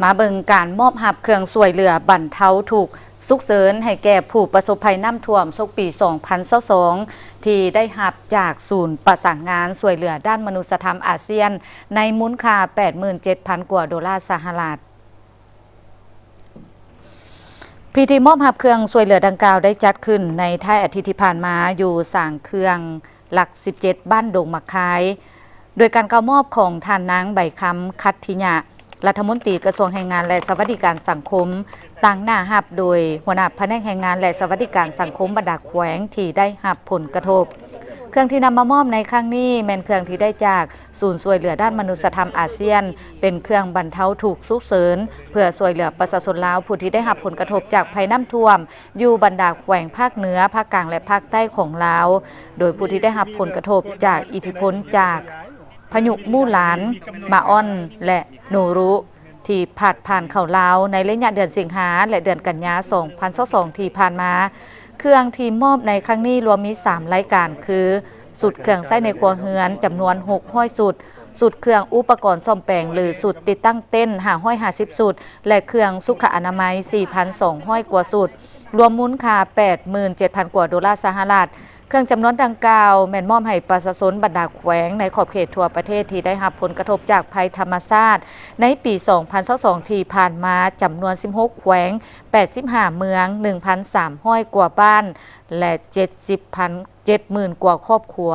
ມາເບິ່ງການມອບຮັບເຄື່ອງຊ່ວຍເຫຼືອບັນເທົາທຸກສຸກເສີນໃຫ້ແກ່ຜູ້ປະສົບໄພນ້ຳຖ້ວມສົກປີສອງພັນຊາວສອງ ທີ່ໄດ້ຮັບຈາກສູນປະສານງານຊ່ວຍເຫຼືອດ້ານມະນຸດສະທຳອາຊຽນ ໃນມູນຄ່າແປດໝື່ນເຈັດພັນກວ່າໂດລາສະຫະລັດ. ພິທີມອບຮັບເຄື່ອງຊ່ວຍເຫຼືອດັ່ງກ່າວໄດ້ຈັດຂຶ້ນໃນທ້າຍອາທິດທີ່ຜ່ານມາ ຢູ່ສາງເຄື່ອງຫຼັກສິບເຈັດ ບ້ານດົງໝາກຄາຍ ໂດຍການກ່າວມອບຂອງທ່ານນາງ ໃບຄຳ ຂັດທິຍະ ລັດຖະມົນຕີກະຊວງແຮງງານ ແລະ ສະຫວັດດີການສັງຄົມ, ຕາງໜ້າຮັບໂດຍຫົວໜ້າພະແນກແຮງງານ ແລະ ສະຫວັດດີການສັງຄົມບັນດາແຂວງທີ່ໄດ້ຮັບຜົນກະທົບ. ເຄື່ອງທີ່ນຳມາມອບໃນຄັ້ງນີ້ແມ່ນເຄື່ອງທີ່ໄດ້ຈາກສູນຊ່ວຍເຫຼືອດ້ານມະນຸດສະທຳອາຊຽນ, ເປັນເຄື່ອງບັນເທົາທຸກສຸກເສີນ ເພື່ອຊ່ວຍເຫຼືອປະຊາຊົນລາວຜູ້ທີ່ໄດ້ຮັບຜົນກະທົບຈາກໄພນ້ຳຖ້ວມ ຢູ່ບັນດາແຂວງພາກເໜືອ, ພາກກາງ ແລະ ພາກໃຕ້ຂອງລາວ, ໂດຍຜູ້ທີ່ໄດ້ຮັບຜົນກະທົບຈາກອິດທິພົນຈາກພາຍຸໝູ່ຫຼານ, ມາອອນ ແລະ ໂນຣູ ທີ່ພັດຜ່ານເຂົ້າລາວໃນໄລຍະເດືອນສິງຫາ ແລະ ເດືອນກັນຍາ ສອງພັນຊາວສອງ ທີ່ຜ່ານມາ. ເຄື່ອງທີ່ມອບໃນຄັ້ງນີ້ລວມມີສາມລາຍການ ຄື ຊຸດເຄື່ອງໃຊ້ໃນຄົວເຮືອນຈຳນວນຫົກຮ້ອຍຊຸດ, ຊຸດເຄື່ອງອຸປະກອນສ້ອມແປງ ຫຼື ຊຸດຕິດຕັ້ງເຕັນຫ້າຮ້ອຍຫ້າສິບຊຸດ ແລະ ເຄື່ອງສຸຂະອະນາໄມສີ່ພັນສອງຮ້ອຍກວ່າຊຸດ, ລວມມູນຄ່າແປດໝື່ນເຈັດພັນກວ່າໂດລາສະຫະລັດ. ເຄື່ອງຈຳນວນດັ່ງກ່າວແມ່ນມອບໃຫ້ປະຊາຊົນບັນດາແຂວງໃນຂອບເຂດທົ່ວປະເທດທີ່ໄດ້ຮັບຜົນກະທົບຈາກໄພທຳມະຊາດໃນປີສອງພັນຊາວສອງ ທີ່ຜ່ານມາ ຈຳນວນສິບຫົກແຂວງ, ແປດສິບຫ້າເມືອງ, ໜຶ່ງພັນສາມຮ້ອຍກວ່າບ້ານ ແລະ ເຈັດສິບພັນ ເຈັດໝື່ນກວ່າຄອບຄົວ.